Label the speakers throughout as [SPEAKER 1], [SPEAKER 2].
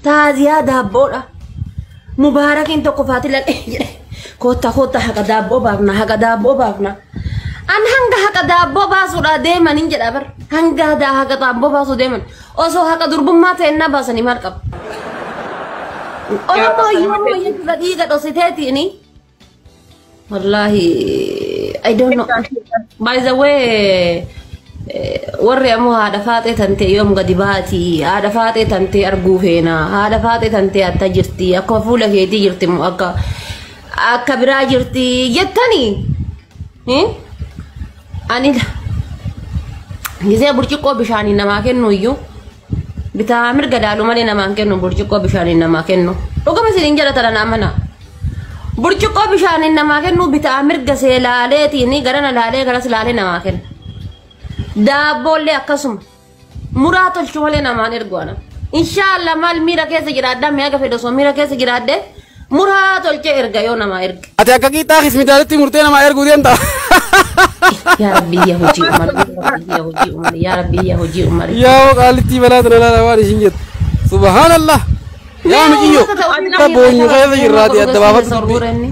[SPEAKER 1] Taaziyaa daabboodha. Mubaarakiin tokko faatila jedhe. Kotta kotta haqa daabboo baafna haqa daabboo baafna. An hanga haqa daabboo baasuudha deeman hin jedha bar. Hanga haqa daabboo baasuu deeman. Osoo haqa durbummaa ta'e na baasanii maal qabu? Oromoo yoomuu jechuudha dhiiga dhositeetiini. Wallahi I don't know. By the way, warri ammoo haadha faaxee tantee yoom gadi baati, haadha faaxee tantee arguu feena, haadha faaxee tantee atta jirti, akka fuula keetii jirti moo akka biraa jirti jettanii. Ani gisee burcuqqoo bishaanii namaa kennu iyyuu bitaa mirga daalu malee namaan kennu burcuqqoo bishaanii namaa kennu. Dhuguma isiniin jedha tana amana. Burcuqqoo bishaanii namaa kennu bitaa mirga see laaleetiin garana laalee garas laalee namaa kenna. Daabboollee akkasuma muraa tolchu malee namaan ergu ana. Inshaallah maal miira keessa jiraadhaa mi'a gafe osoo miira keessa jiraadhe muraa tolchee erga yoo namaa erga.
[SPEAKER 2] Ati akka qiixxaa kismitaalitti murtee namaa erguu deemta.
[SPEAKER 1] Yaa Rabbi yaa hojii Umar, yaa hojii Umar, yaa Rabbi yaa hojii Umar.
[SPEAKER 2] Yaa qaalittii balaa tana laala waan ishiin jettu. Subhaanallah. Yaa miciyyo. Boonyu keessa jirraati adda baafatu dubbii.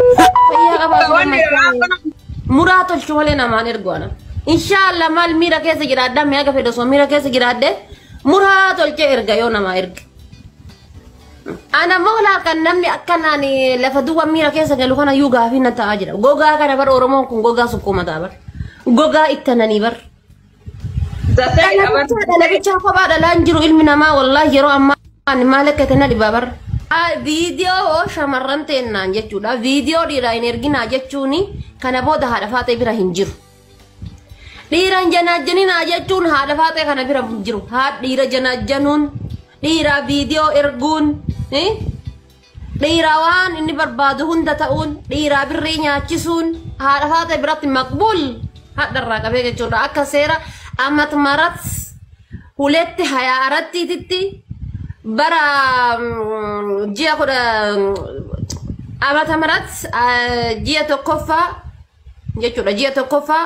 [SPEAKER 1] Muraa tolchu malee namaan ergu ana. Inshaallah maal miira keessa jiraadhaa mi'a gafe osoo miira keessa jiraadhe muraa tolchee erga yoo namaa erga. Ana moolaa kan namni akkanaan lafa duwwaa miira keessa galu kana iyyuu gaafii na ta'aa jira. Gogaa kana bar Oromoon kun gogaa sukkuuma ta'a bar. Gogaa ittananii bar. Dhala kophaa dhalaan jiru ilmi namaa wallaahi yeroo ammaa maal akka ta'e na dhibaa bar. Viidiyoo shamarran teennaan jechuudha. Viidiyoo dhiiraa hin erginaa jechuun kana booda haadha faaxee bira hin jiru. Dhiiraan janaajjaninaa jechuun haadha faaxee kana bira hin jiru. Dhiira janaajjanuun, dhiiraa viidiyoo erguun, dhiiraa waan inni barbaadu hunda ta'uun, dhiiraa birrii nyaachisuun haadha faaxee biratti maqbuul hadharraa qabee jechuudha. Akka seera amat marat huletti hayaa arattiititti bara ji'a kudha amata marat ji'a tokkoffaa jechuudha. Ji'a tokkoffaa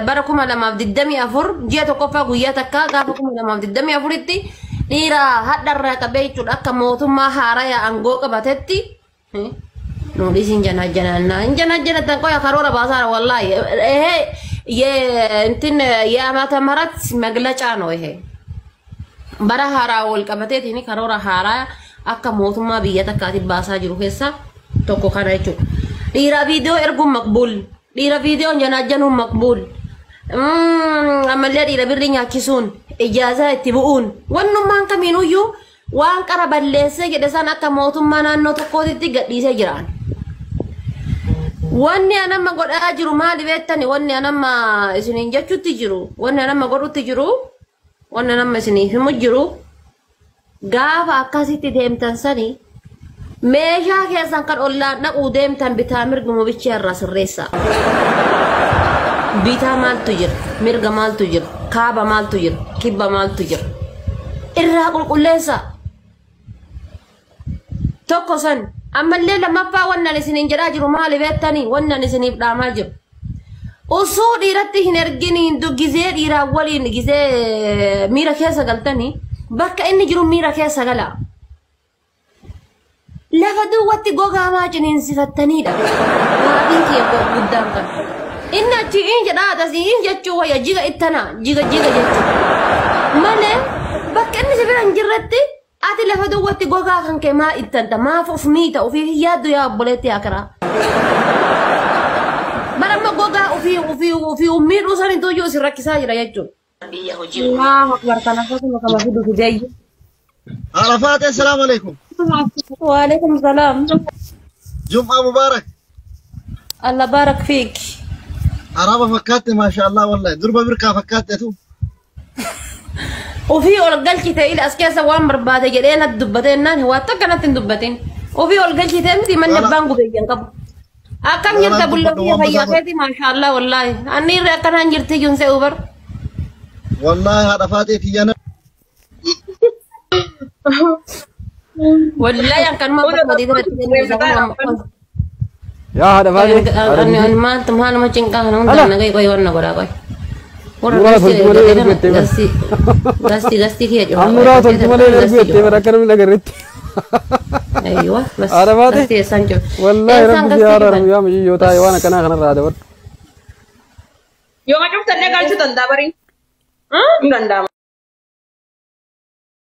[SPEAKER 1] bara 2024 ji'a tokkoffaa guyyaa takka gaafa 2024tti dhiira hadharraa qabee jechuudha. Akka mootummaa haaraa aangoo qabatetti nuudhis hin janaajjanannaa hin janaajjanatan qoya karoora baasaara wallaahi ይሄ የእንትን የዓመተ ምህረት መግለጫ ነው። ይሄ bara haaraa wal qabateetiin karoora haaraa akka mootummaa biyya takkaatti baasaa jiru keessa tokko kana jechuudha. Dhiira viidiyoo erguun maqbuul, dhiira viidiyoo janaajjanuun maqbuul, ammallee dhiira birrii nyaachisuun, ijaazaa itti bu'uun, wannummaan kamiinuyyuu waan qara balleessee jedhe san akka mootummaa naannoo tokkootitti gadhiisee jiraan. Wanni anamma godhaa jiru maali beektani? Wanni anamma isiniin jechuutti jiru, wanni anamma godhutti jiru, wanni anamma isiniif himu jiru, gaafa akkasitti deemtan sani meeshaa keessan kan ollaan dhaquu deemtan bitaa mirga bicha irraa sirreessaa. Bitaa maaltu jira? Mirga maaltu jira? Kaaba maaltu jira? Kibba maaltu jira? Irraa qulqulleessaa. Tokko san ammallee lammaffaa wannan isiniin jedhaa jiru maali beektanii? Wannan isiniif dhaamaa jiru. Osoo dhiiratti hin erginiin gizee dhiiraa waliin gizee miira keessa galtanii bakka inni jiru miira keessa gala. Lafa duwwaatti gogaa maa ciniinsifattaniidha. Maatiin kiyya guddaan kana. Inni achi in jedhaa asii in jechuu wayya jiga ittanaa jiga jiga jechuu. Malee bakka inni si bira hin jirretti ati lafa duwwaatti gogaa kan kee maa ittanta maaf of miita ofii hin yaaddu yaa obboleetti akiraa. Bara amma gogaa ofii ofii ofii miidhuu sanitu iyyuu isin rakkisaa jira jechuudha. Allahu akbar kana akkasuma kama fidu fideeyyu.
[SPEAKER 3] عرفات السلام عليكم.
[SPEAKER 1] وعليكم السلام.
[SPEAKER 3] جمعة مبارك.
[SPEAKER 1] الله بارك فيك.
[SPEAKER 3] عربة فكاتي ما شاء الله والله دربة بركة فكاتي تو.
[SPEAKER 1] وفي أولقالك تيل أسكاسة وان بربادة جدينا الدبتين نان هو تكنت الدبتين. وفي أولقالك تيل من نبانغو بيجن قبل. أكم جرت بقول لك يا خيتي ما شاء الله والله. أني رأكن هنجرتي جنس أوبر.
[SPEAKER 3] والله هذا فاتي في أنا.
[SPEAKER 1] والله يعني كان ما بدي
[SPEAKER 2] يا هذا فاتي.
[SPEAKER 1] أنا ما تمهان ما تشينكا أنا أنا جاي كوي وانا برا كوي. Warra
[SPEAKER 2] Muraa
[SPEAKER 1] gastii
[SPEAKER 2] tolchu malee
[SPEAKER 1] eeggate
[SPEAKER 2] ergu jettee
[SPEAKER 1] kana
[SPEAKER 2] bara.
[SPEAKER 1] gastii gastii gastii kiyya cufa.
[SPEAKER 2] Ammuraa tolchu malee ergu jettee bara akka namni dhagarretti.
[SPEAKER 1] Aywa bas
[SPEAKER 2] Haadha baate.
[SPEAKER 1] gastii eessaan cufa.
[SPEAKER 2] Wallaahi
[SPEAKER 1] Eessaan
[SPEAKER 2] rabbi si
[SPEAKER 1] gastii
[SPEAKER 2] araaramu
[SPEAKER 1] cufan?
[SPEAKER 2] yaa mucayyoo taa'e waan akkanaa kanarraa dabadhu.
[SPEAKER 4] Yoo ma cuftannee galchuu danda'a barii. Hin danda'ama.